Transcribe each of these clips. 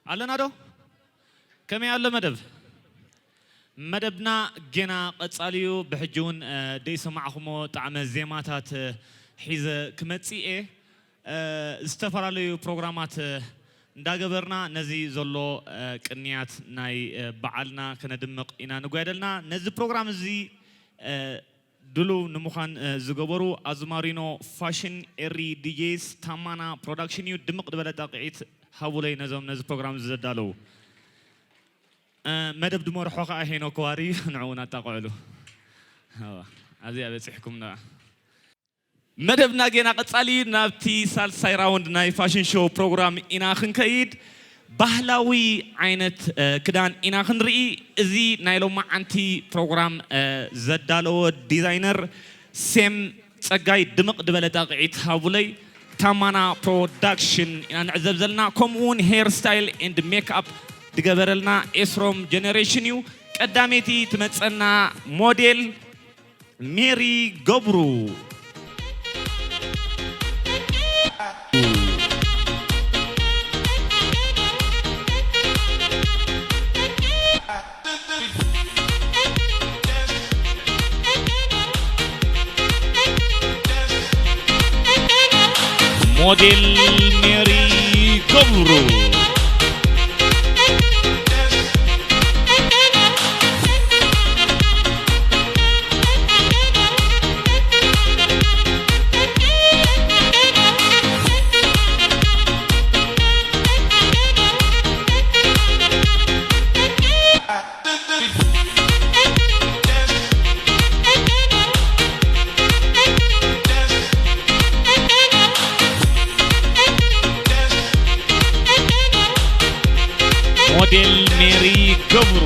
ኣለና ዶ? ከመይ ኣሎ መደብ? መደብና ጌና ቀጻሊ እዩ። ብሕጂ እውን፣ እ፣ ደይሰማዕኹሞ ጣዕመ ዜማታት፣ እ፣ ሒዘ ክመጽእ እየ። እ፣ ዝተፈላለዩ ፕሮግራማት፣ እ፣ እንዳገበርና ነዚ ዘሎ፣ እ፣ ቅንያት ናይ፣ እ፣ በዓልና ከነድምቕ ኢና ንጓየደልና። ነዚ ፕሮግራም እዚ፣ እ፣ ድሉው ንምዃን፣ እ፣ ዝገበሩ ኣዝማሪኖ ፋሽን፣ ኤሪ ዲጄስ፣ ታማና ፕሮዳክሽን እዩ። ድምቕ ዝበለ ጣቕዒት ሃቡለይ ነዞም ነዚ ፕሮግራም እዚ ዘዳለዉ። እ፣ መደብ ድመርሖ ከኣ ሄኖክ ዋሪ እዩ። ንዕኡ እውን ኣጣቕዕሉ። እዋ፣ ኣብዚኣ በጺሕኩም ነኣ። መደብና ጌና ቀጻሊ እዩ። ናብቲ ሳልሳይ ራውንድ ናይ ፋሽን ሾው ፕሮግራም ኢና ክንከይድ። ባህላዊ ዓይነት፣ እ፣ ክዳን ኢና ክንርኢ። እዚ ናይ ሎማዓንቲ ፕሮግራም፣ እ፣ ዘዳለዎ ዲዛይነር ሴም ጸጋይ፣ ድምቕ ድበለ ጣቕዒት ሃቡለይ። ታማና ፕሮዳክሽን ኢና ንዕዘብ ዘለና። ከምኡ እውን ሄር ስታይል ኤንድ ሜክኣፕ ድገበረልና ኤስሮም ጀነሬሽን እዩ። ቀዳመይቲ ትመጸና ሞዴል ሜሪ ገብሩ። ሞዴል ሜሪ ገብሩ። ሞዴል ሜሪ ገብሩ።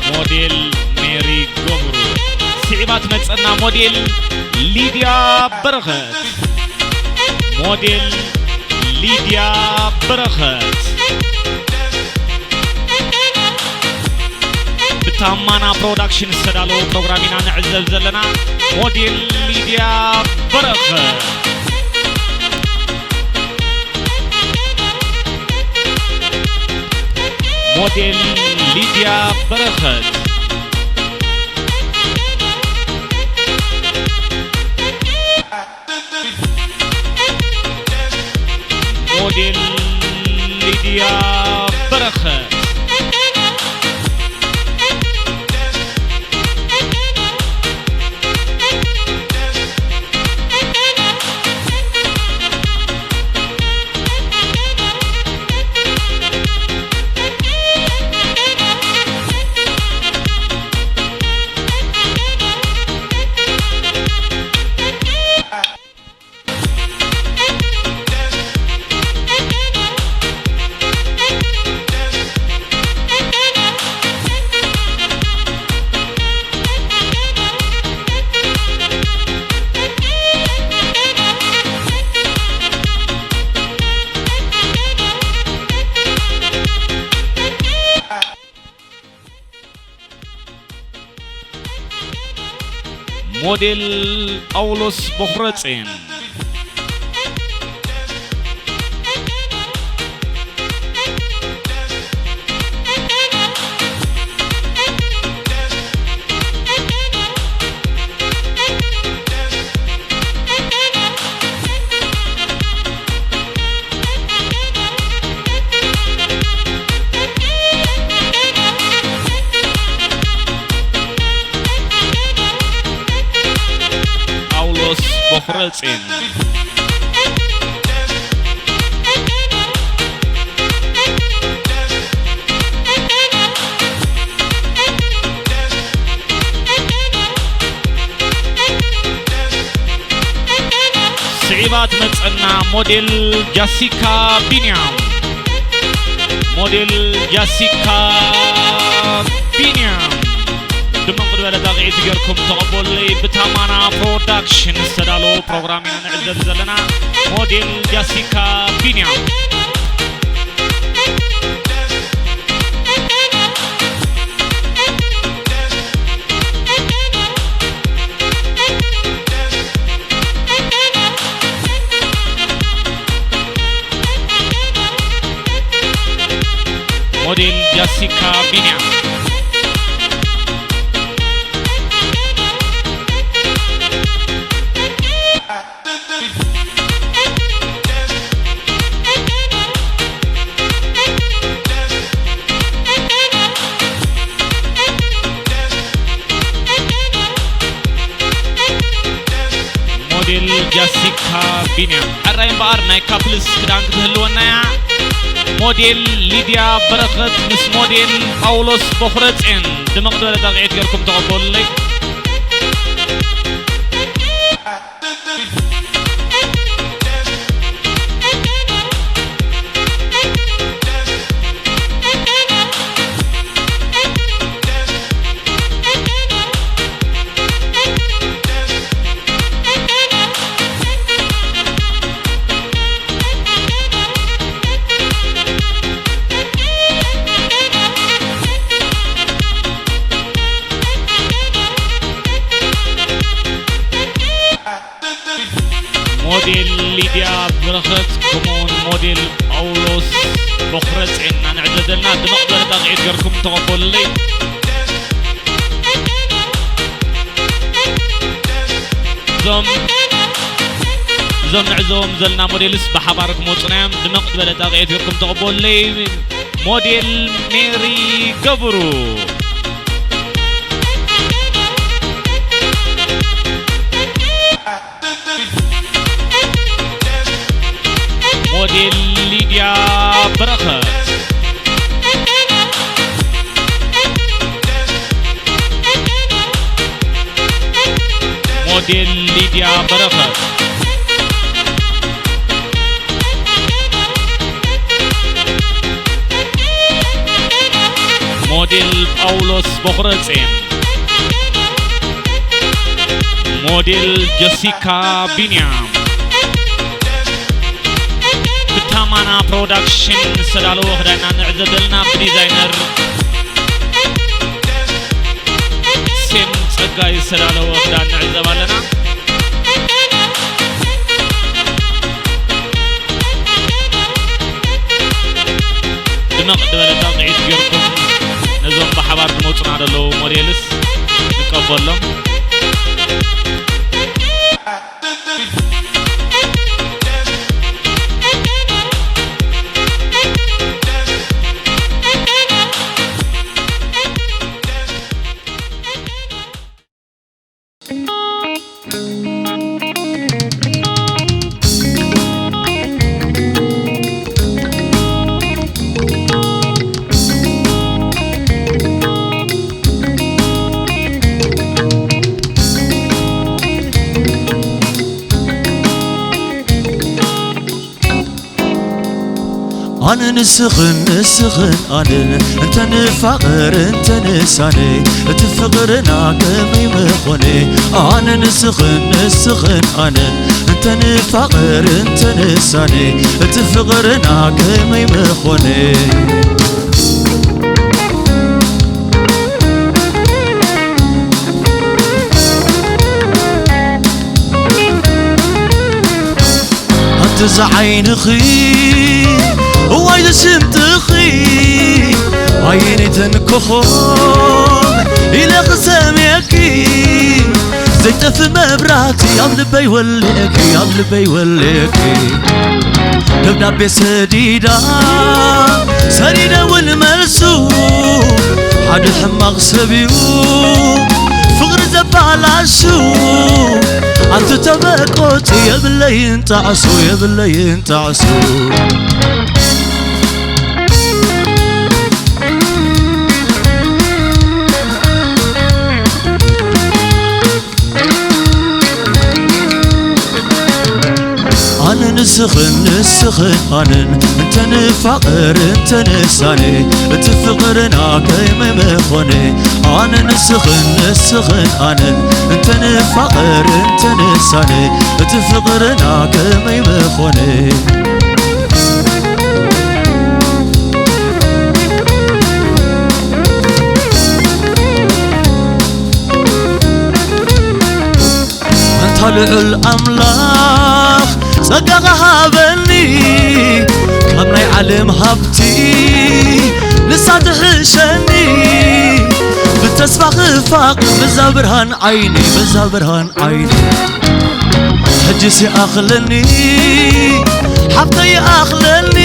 ሞዴል ሜሪ ገብሩ። ስዒባ ትመጸና ሞዴል ሊድያ በረኸት። ሞዴል ሊድያ በረኸት። ብታማና ፕሮዳክሽን ዝተዳለወ ፕሮግራም ኢና ንዕዘብ ዘለና። ሞዴል ሊድያ በረኸት። ሞዴል ሊድያ በረኸት። ሞዴል ሊድያ በረኸት። ሞዴል ጳውሎስ ቦኽረጼን። ጳውሎስ ቦኽረጼን። ስዒባ ትመጸና ሞዴል ጃሲካ ቢንያም። ሞዴል ጃሲካ ቢንያም። ድምቕ ዝበለ ጣቕዒት ጌርኩም ተቐበሉለይ። ብታማና ፕሮዳክሽን ዝተዳለወ ፕሮግራም ኢና ንዕዘብ ዘለና። ሞዴል ጃሲካ ቢንያም። ሞዴል ጃሲካ ቢንያም። ቢንያም። ሕራይ እምበኣር ናይ ካፕልስ ክዳን ክትህልወና እያ። ሞዴል ሊድያ በረኸት ምስ ሞዴል ጳውሎስ ቦኽረጼን ድምቕ ዝበለ ጣቕዒት ጌርኩም ተቐበሉለይ። ሞዴል ሊድያ በረኸት ከምኡውን ሞዴል ጳውሎስ ቦኽረጼን ንዕዘብ ዘለና። ድምቕ ዝበለ ጣቕዒት ገርኩም ተቐበሉለይ። እዞም እዞም ንዕዘቦም ዘለና ሞዴልስ ብሓባር ክመፁና እዮም። ድምቕ ዝበለ ጣቕዒት ገርኩም ተቐበሉለይ። ሞዴል ሜሪ ገብሩ። ሞዴል ሊድያ በረኸት። ሞዴል ሊድያ በረኸት። ሞዴል ጳውሎስ ቦኽረጼን። ሞዴል ጀሲካ ቢንያም። ብታማና ፕሮዳክሽን ዝተዳለወ ክዳና ንዕዘብ ዘለና። ብዲዛይነር ሴም ጸጋይ ዝተዳለወ ክዳን ንዕዘብ ኣለና። ድምቕ ዝበለ ጣቕዒት ጌርኩም ነዞም ብሓባር ዝመጹና ዘለዉ ሞዴልስ ንቀበሎም። ኣነ ንስኽን ንስኽን ኣነን እንተንፋቐር እንተንሳነ እቲ ፍቕርና ከመይ ምኾነ? ኣነ ንስኽን ንስኽን ኣነን እንተንፋቐር እንተንሳነ እቲ ፍቕርና ከመይ ምኾነ? ኣንቲ ዝዓይንኺ እዋይ ዝስምጥኺ ኣየነይተን ኮኾብ ኢለ ክሰምየኪ ዘይጠፍእ መብራህቲ ኣብ ልበይ ወሊዕኪ ኣብ ልበይ ወሊዕኪ ደብዳቤ ሰዲዳ ሰዲደ እውን መልሱ ሓደ ሕማቕ ሰብ እዩ ፍቕሪ ዘባላሹ ኣንቲ ተበቆጽ የብለይን ጣዕሱ የብለይን ጣዕሱ ኣነ ንስኽን ንስኽን ኣነን እንተንፋቐር እንተንሳነ እቲ ፍቕርና ከመይ ምኾነ ኣነ ንስኽን ንስኽን ኣነን እንተንፋቐር እንተንሳነ እቲ ፍቕርና ከመይ ምኾነ ኣንታ ልዑል ኣምላኽ ጸጋኻ ሃበኒ ካብ ናይ ዓለም ሃብቲ ንሳ ትሕሸኒ ብተስፋ ክፋቕ በዛ ብርሃን ዓይኒ በዛ ብርሃን ዓይኒ ሕጂ ሲኣኽለኒ ሓብተይ ኣኽለኒ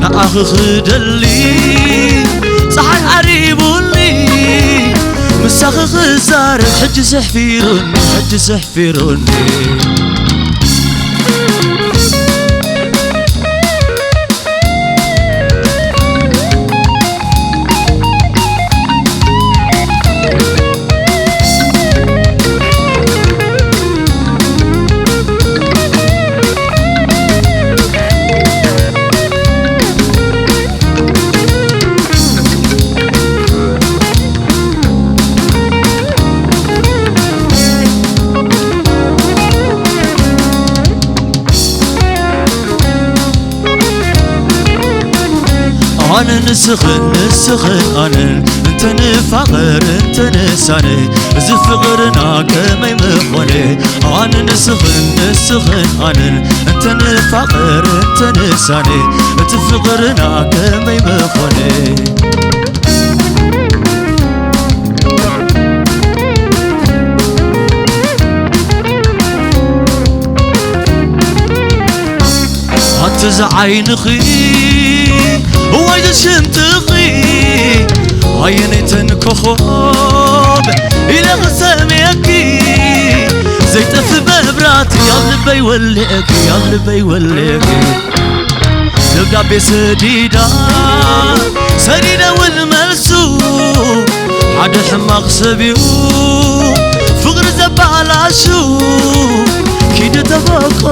ንኣኺ ክደሊ ጸሓይ ዓሪቡኒ ምሳኺ ክዛረብ ሕጂ ስሕፊሩኒ ሕጂ ስሕፊሩኒ ኣነ ንስኽን ንስኽን ኣነን እንተንፋቐር እንተንሳነ፣ እዚ ፍቕርና ከመይ ምኾነ? ኣነ ንስኽን ንስኽን ኣነን እንተንፋቐር እንተንሳነ፣ እቲ ፍቕርና ከመይ ምኾነ? ኣቲ ዝዓይንኺ እዋይ ዘሽንጥኺ ኣየነይተን ኮኾብ ኢለ ክሰምየኪ፣ ዘይጠፍ መብራቲ ኣብ ልበይ ወልዕኪ፣ ኣብ ልበይ ወልዕኪ። ደብዳቤ ሰዲዳ ሰዲደ እውን መልሱ ሓደ ሕማቕ ሰብ እዩ ፍቕሪ ዘባላሹ። ኪዲ ተበቆፂ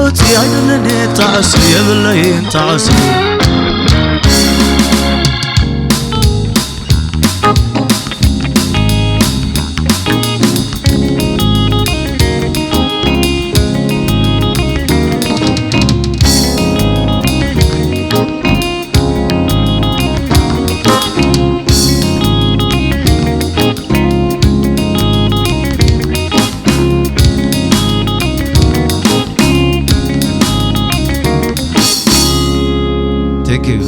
ኣይደለኒ ጣዕሱ የብለይን ጣዕሱ። Thank you.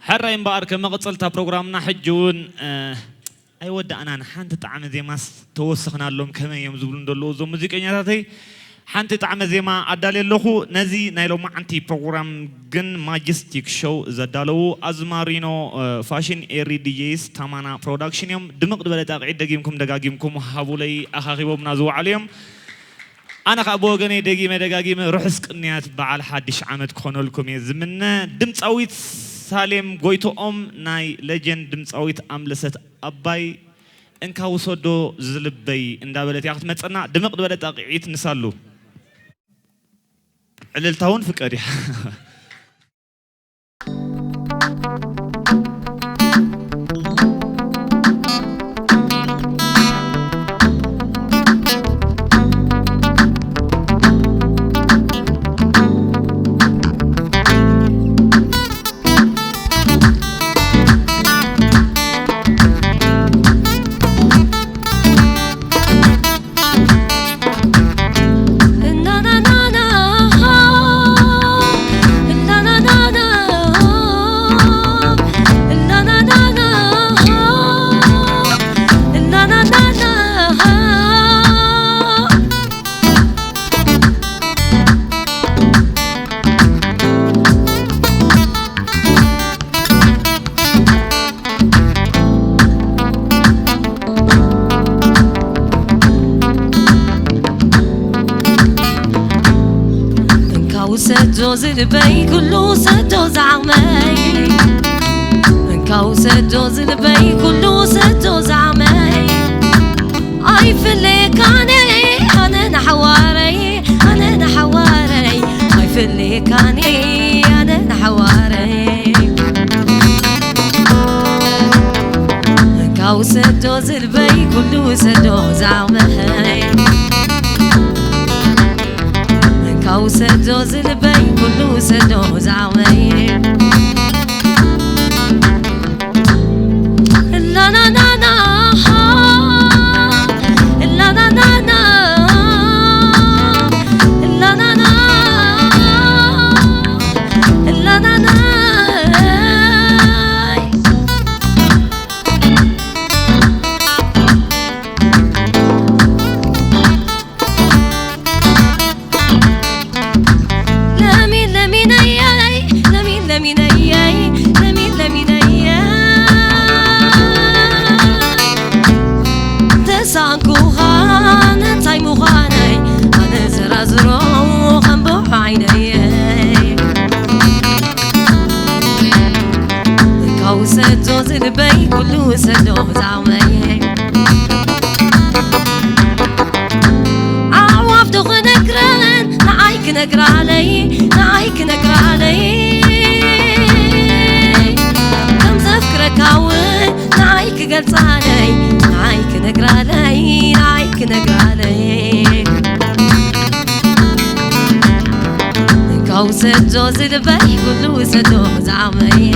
ሕራይ እምበኣር፣ ከም መቐጸልታ ፕሮግራምና ሕጂ እውን፣ እ፣ ኣይወዳእናን። ሓንቲ ጣዕሚ ዜማስ ተወሰኽናሎም ከመይ እዮም ዝብሉ እንደለዉ እዞም ሙዚቀኛታተይ። ሓንቲ ጣዕሚ ዜማ ኣዳልየ ኣለኹ። ነዚ ናይ ሎማዓንቲ ፕሮግራም ግን ማጀስቲክ ሾው ዘዳለዉ ኣዝማሪኖ፣ እ፣ ፋሽን ኤሪ ዲጄስ ታማና ፕሮዳክሽን እዮም። ድምቕ ዝበለ ጣቕዒት ደጊምኩም ደጋጊምኩም ሃቡለይ። ኣኻኺቦምና ዝወዓሉ እዮም። ኣነ ኸኣ ብወገነይ ደጊመ ደጋጊመ ርሑስ ቅንያት በዓል ሓድሽ ዓመት ክኾነልኩም እየ ዝምነ። ድምጻዊት ሳሌም ጎይትኦም ናይ ሌጀንድ ድምጻዊት ኣምለሰት ኣባይ እንካ ውሰዶ ዝልበይ እንዳበለት እያ ክትመጸና። ድምቕ ዝበለ ጣቕዒት ንሳሉ። ዕልልታ እውን ፍቀድ እያ። እንካ ውሰዶ ዝልበይ ኩሉ ውሰዶ ዝዓቕመይ፣ እንካ ውሰዶ ዝልበይ ኩሉ ውሰዶ ዝዓቕመይ። ኣይፍለየካነ ኣነ ንሓዋረይ፣ ኣነ ንሓዋረይ፣ ኣይፍለየካነ ኣነ ንሓዋረይ። እንካ ውሰዶ ዝልበይ ኩሉ ውሰዶ ዝዓቕመይ፣ እንካ ውሰዶ ዝልበይ ኩሉ ውሰዶ ዝዓቕመይ። ላናናና፣ ላናናና፣ ላናና፣ ላናና። ለሚ ለሚነየይ፣ ለሚ ለሚነየይ፣ ለሚ ለሚነየይ። ተሳንኩኻን እንታይ ምዃነይ ኣነ ዘራዝሮ ከም ብውሑ ዓይነየይ። ካብ ውሰዶ ዝልበይ ኩሉ ውሰዶ ዛመይ። ኣዕዋፍ ዶ ክነግረን ንዓይ ክነግራለይ፣ ንዓይ ክነግራለይ። ከም ዘፍቅረካ እውን ንዓይ ክገልጻለይ፣ ንዓይ ክነግራለይ፣ ንዓይ ክነግራለይ። ካብ ሰዶ ዝልበይ ኩሉ ሰዶ ዝዓመየ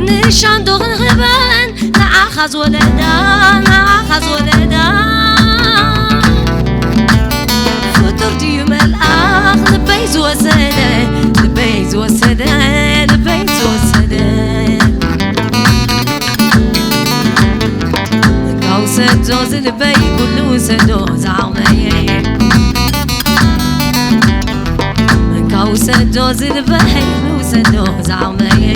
ንሻንዶ ክንህበን ንዓኻ ዝወለዳ ንዓኻ ዝወለዳ ፍጡር ድዩ መልኣኽ ልበይ ዝወሰደ ልበይ ዝወሰደ ልበይ ዝወሰደ እንካው ሰዶ ዝልበይ ኩሉ ሰዶ ዝዓቕመየ እንካው ሰዶ ዝልበይ ኩሉ ሰዶ ዝዓቕመየ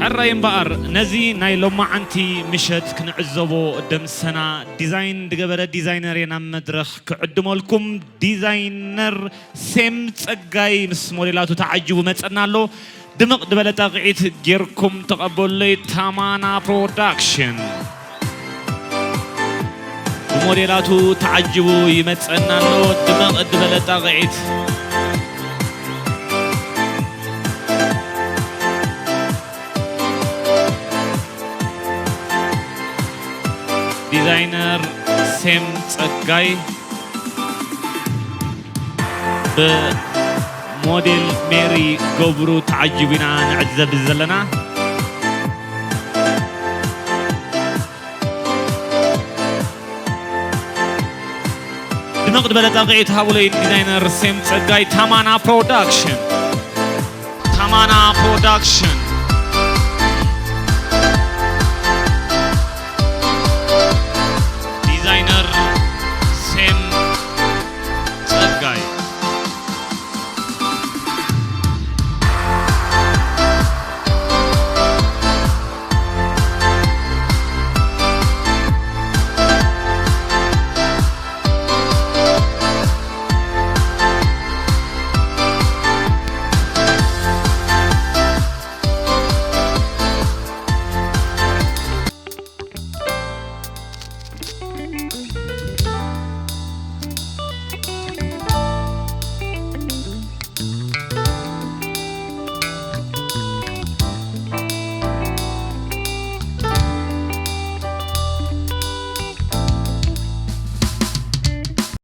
ሕራይ እምበኣር ነዚ ናይ ሎማዓንቲ ምሸት ክንዕዘቦ ደምሰና ዲዛይን ዝገበረ ዲዛይነር እየ ናብ መድረኽ ክዕድመልኩም። ዲዛይነር ሴም ጸጋይ ምስ ሞዴላቱ ተዓጅቡ መጸና ኣሎ። ድምቕ ዝበለ ጣቕዒት ጌርኩም ተቐበሉለይ። ታማና ፕሮዳክሽን ብሞዴላቱ ተዓጅቡ ይመጸና ኣሎ። ድምቕ ዝበለ ጣቕዒት ዲዛይነር ሴም ጸጋይ ብሞዴል ሜሪ ገብሩ ተዓጂቡ ኢና ንዕዘብ ዘለና። ድምቕ ዝበለ ጣቕዒት ሃቡለይ ዲዛይነር ሴም ጸጋይ። ታማና ፕሮዳክሽን። ታማና ፕሮዳክሽን።